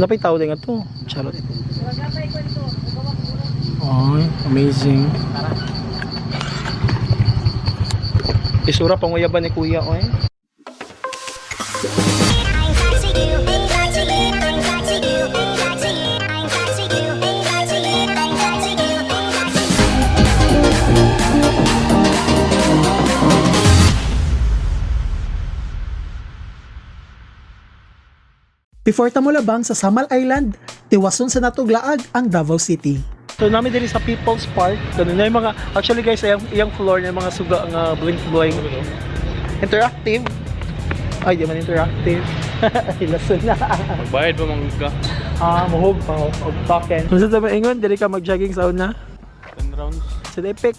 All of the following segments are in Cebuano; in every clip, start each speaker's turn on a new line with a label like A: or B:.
A: Napay tao din nga to. Charot. Ay, amazing. Isura panguyaban ni kuya, oy.
B: Before ta molabang sa Samal Island, tiwason sa natuglaag ang Davao City.
A: So nami diri sa People's Park. Ganun na yung mga actually guys, iyang iyang floor na yung mga suga nga blink blink. Interactive. Ay, di man interactive. Ay, lason na.
C: Magbayad pa man ka.
A: Ah, muhog pa og token. Kung sa ingon, diri ka mag-jogging sa una.
C: 10 rounds.
A: Sa epic.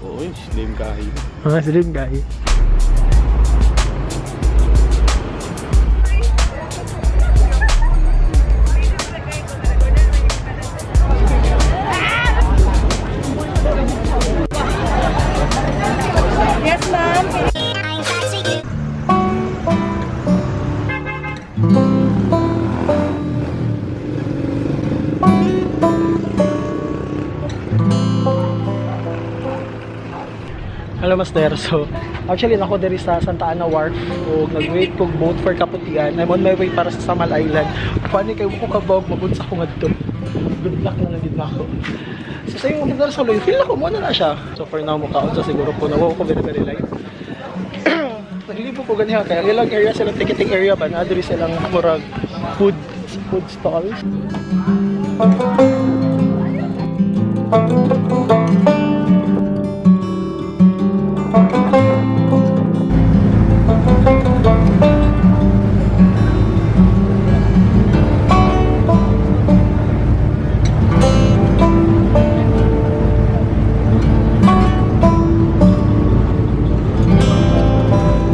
C: Oo, slim kahi.
A: Mga slim guy.
D: Yes, ma'am.
A: Hello, Master. So, actually, nako diri sa Santa Ana Wharf o nag-wait kog boat for Kaputian. I'm on my way para sa Samal Island. Funny kay ko kabog mabunsa ko ngadto. Good luck na lang gid nako. So sa yung kita sa loy, feel ako mo na na siya. So for now mukaon sa siguro ko na ko very very light. Naglibo ko ganiha kay ang ilang area silang ticketing area ba na diri silang murag food food stalls.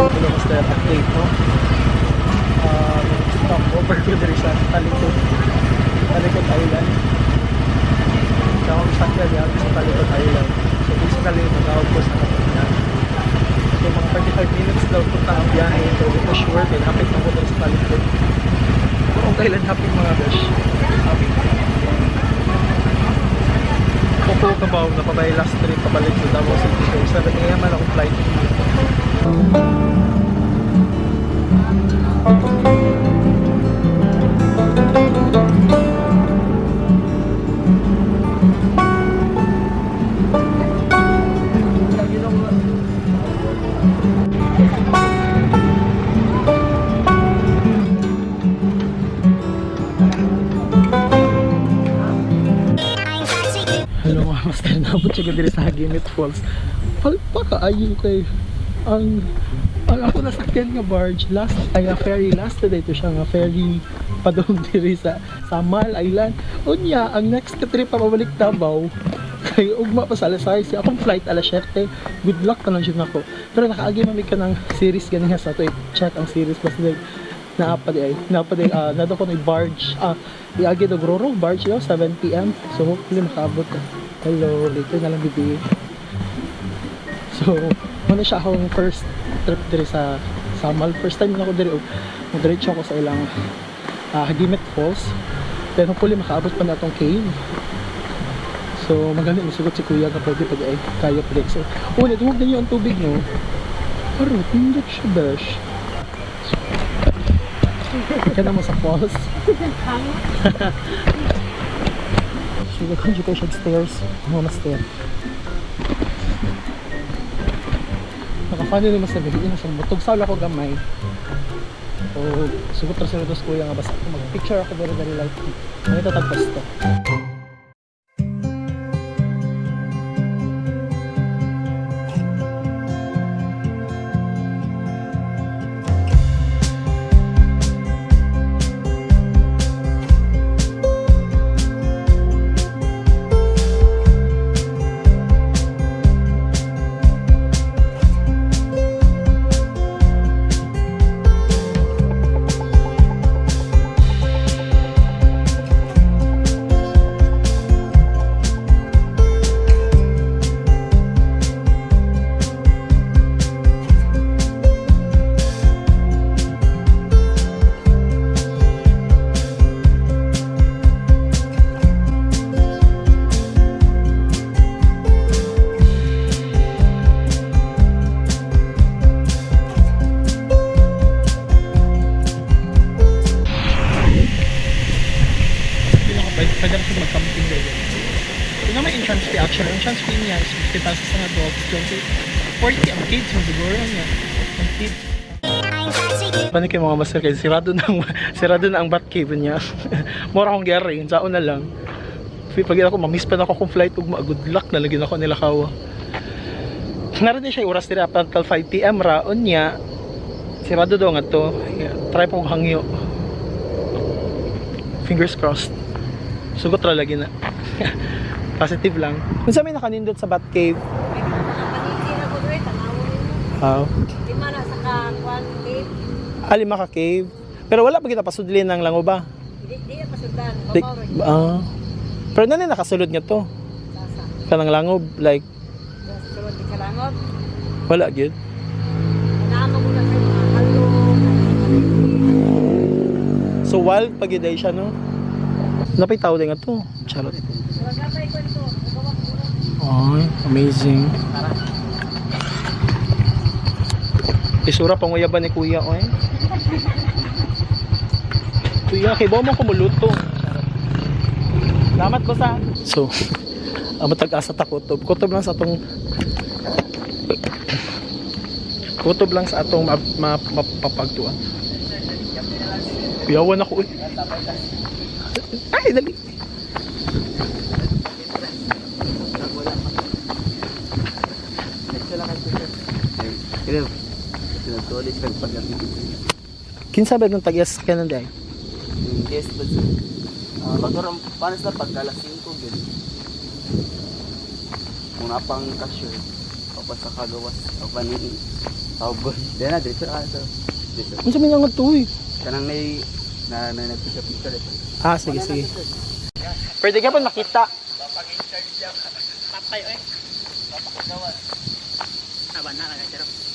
A: Hello, Master. Update, no? Stop over ko diri sa Talikod. Talikod Island. Kaya akong sakya niya sa Talikod Island. So basically, mag-out ko sa Kaputian. So mga 35 minutes daw punta ang biyahe. So hindi ko sure kaya hapit na ko diri sa Talikod. Kung kailan hapit mga besh. Hapit. Kuko ka ba na pabay last trip pabalik sa Davao City. So 7 a.m. man akong flight. Hello mga master, naabot siya diri sa Hagimit Falls. Palpa ka ayo kay ang ako nasakyan nga barge last ay nga ferry last today to siya nga ferry padung diri sa Samal Island. Unya ang next trip pa pabalik Davao kay ugma pa sa alas 6 akong flight alas 7. Good luck na lang jud nako. Pero nakaagi man mi ka ng series ganin sa to i-check ang series basta like naapa di ay naapa di ah nado ko ni barge iagi do roro barge yo 7 PM. So hopefully makaabot ko. Hello, later na lang bibi. So muna siya akong first trip diri sa Samal. First time na ako diri og diretso ako sa ilang Hagimit Falls. Then hopefully makaabot pa na atong cave. So maganda musugot si kuya nga pwede pag ay kaya pa di. So una tungod ninyo ang tubig no. Pero pindot siya besh. Kaya na mo sa falls. So, daghan jud kay siya stairs. Mga stair. Naka-funny naman sa gabi. Sa butog sa ko gamay. O, sugot ra sila dos kuya nga basta ako mag-picture ako very very light. Ano ito tagpasto? Pwede na siya mag-camping dito. Ito naman entrance fee actually. Entrance fee niya is 50 pesos ang adults, 20, 40 ang kids, siguro niya. Ang kids. Paano kayo, mga master, kay sirado na ang bat cave niya. Mura akong gary, sao na lang. Pag ako ma-miss pa na ako kung flight ugma, good luck na lagi na ako nila kawa. Naroon din siya oras nila up until 5 PM raon niya. Sirado daw nga to. Yeah, try pong hangyo. Fingers crossed. Sugot ra lagi na. Positive lang. Kung sa may nakanindot sa Bat Cave?
D: Paniti na ko doy, tanawon nimo.
A: How?
D: Lima na sa ka kwan cave.
A: Ah, lima ka cave. Pero wala pa kita pasudlin ng lango ba?
D: Di di na pasundan,
A: Di,
D: babaw ra.
A: ah. Pero nani nakasulod nga to.
D: Sa
A: Kanang langob, like,
D: sa sulod di kalangob.
A: Wala gyud.
D: Naamo ko na sa mga kalo.
A: So wild pag yun siya, no? Napay tao din nga to. Charot.
D: Wala pa kwento. Gawa ko na.
A: Ay, amazing. Isura panguyaban ni kuya, oy. Kuya, kay mo kumuluto. Salamat ko sa. So, ang matag-asa ta kutob. Kutob lang sa atong mapapagtuan. Kuyawan ako, uy. Ay, dali. Kinsa ba ng tag-iya sa sakyanan day?
E: Yung guest ba sir? Ah, bago paano sila pag alas 5 gud. Kung napang cashier, o pa sa kagawas, o pa ni tawag. Diyan na, diretso na sir. Diretso.
A: Unsa may nga to, uy?
E: Kanang may na na nagpicture-picture ito.
A: Ah, sige, sige. Pwede ka pa makita.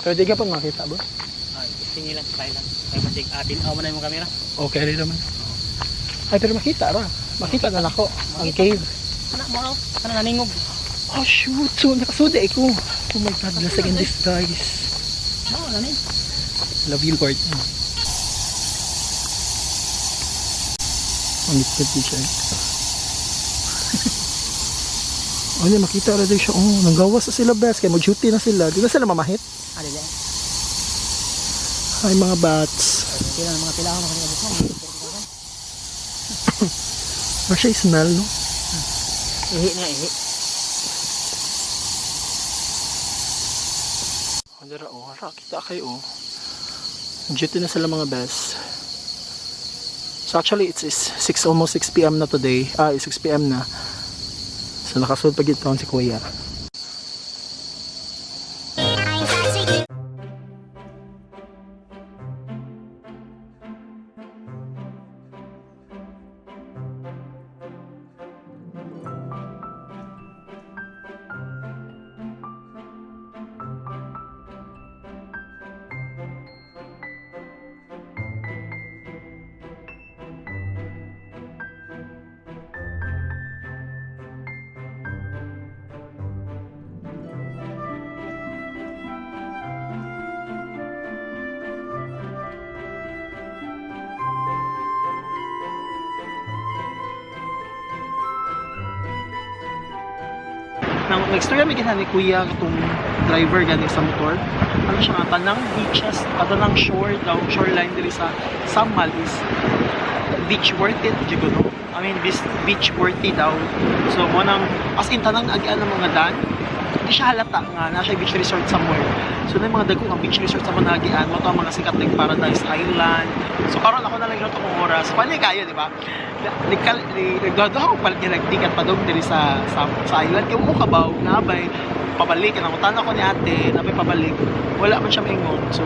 A: Pwede ka pa makita ba?
F: Sige lang, try lang. Ay, basig atin. Aw, man na yung camera.
A: Okay rin naman. Ay, pero makita ra. Makita na nako ang cave.
F: Anak mo, aw. Ano naningog?
A: Oh, shoot. So, nakasuda eh ko. Oh my God, blessing in disguise.
F: Mao na ni.
A: Love you, Lord. Ang likod din siya. Oh, niya, makita ra din siya. Oh, nanggawas na sila, best. Kaya mag-duty na sila. Di na sila mamahit.
F: Ano yan?
A: Ay, mga bats.
F: Pila ng mga pila ako makanina mo.
A: Ano siya smell, no?
F: Ihi na, ihi.
A: Dara, oh, ara, kita kayo, oh. Duty na sila, mga best. So actually, it's 6, almost 6 p.m. na today. Ah, 6 p.m. na. So nakasulod pa gid si Kuya. Nang nag-istorya mi gina ni Kuya katong driver gani sa motor. Ano siya nga tanang beaches, tanang shore daw, shoreline diri sa Samal is beach worth it jud no? I mean, this beach worthy daw. So mo nang as in tanang agian ng mga dan, di siya halata nga na siya beach resort somewhere. So na yung mga dagko ang beach resort sa mga agian, mo to ang mga sikat like Paradise Island. So karon ako na lang giluto kong oras. Pali kayo, di ba? Nagdodo ako palit niya nagtikat pa dog diri sa island kay mo kabaw nabay pabalik nang utan ako ni ate nabay pabalik, wala man siya maingon. So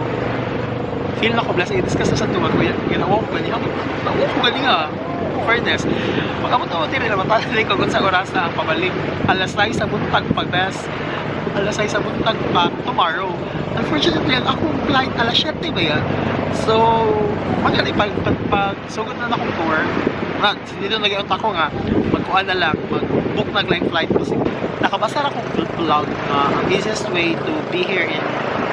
A: feel na ko blessed. I-discuss na sa tuwa ko ginawa ko gani ako ko gani nga fairness pag-abot ako diri na matanay ko kung sa oras na ang pabalik, alas 9 sa buntag pag best, alas 6 sa buntag pa tomorrow. Unfortunately, ang akong flight alas 7 ba yan. So magali pag sugod na akong tour na dito nag ako nga magkuha na lang, mag-book na lang flight kasi nakabasa ra akong vlog nga ang easiest way to be here in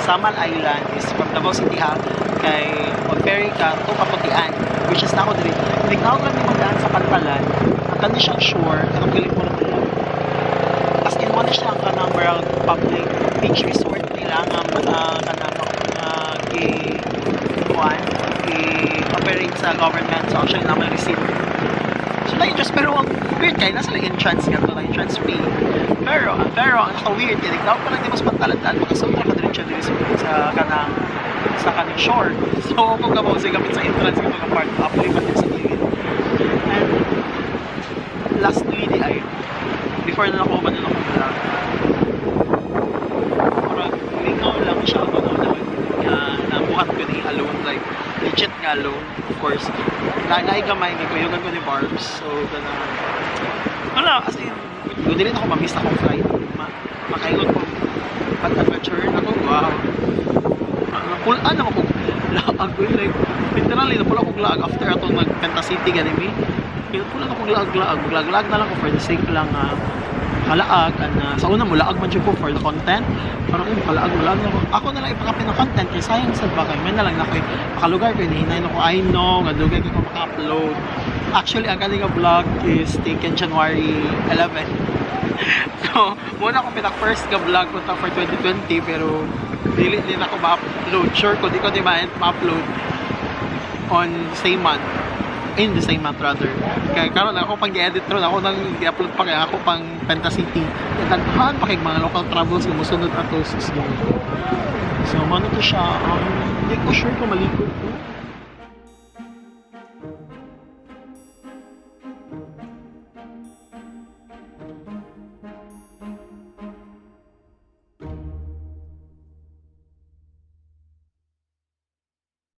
A: Samal Island is from Davao City ha, kay mag-ferry ka to Kaputian, which is na ako diri. Hindi ka lang daan sa Pantalan. Ang kani siyang shore, kanang galing mo na as in mo na siya ang kanang murag public beach resort nila nga kanang gi kuan gi operate sa government. So actually na may receipt. So na-interest, pero ang weird kay nasa lang entrance nga to na entrance fee. Pero ang naka-weird kay nagtawag pa lang di mas pantalan-talan makasultra ka diretso diri sa kanang sa kanang shore. So kung kabaw sa gamit sa entrance nga mga part apply pa din sa gilid. And lastly di ay before na ako ba na ako vlog. Murag lingaw lang siya ako na nga nabuhat ko ni alone, like legit nga alone, of course. Na naigamay nga kuyugan ko ni Barbs, so ganun. Wala, as in, kung dili na ako ma-miss akong flight, makaingon ko pag-adventure na ko, wow. Napulaan ako laag ko, like, literally, napula ko laag after atong nag-Penta City, gani mi. Napula ako laag-laag, maglaag-laag na lang ko for the sake lang kalaag, and sa una, mulaag man jud ko for the content. Parang, kalaag, mulaag na ako. Ako na lang ipakapin ng content, kay sayang sad ba kay, may na lang na kay, makalugar ko, hinahinay na ko, I know, nga dugay ko maka-upload. Actually, ang kaninga vlog is taken January 11. So, muna ako pinaka first ka vlog ko ta for 2020, pero dili din ako ma-upload. Sure ko di ko di ma-upload on same month. In the same month rather. Kaya karon ako pang gi-edit ron, ako nang gi-upload pa kaya ako pang Penta City. Daghan pa kay mga local travels nga mosunod ato sa Ginoo. So, mao na to siya. Hindi ko sure kung malikot ko.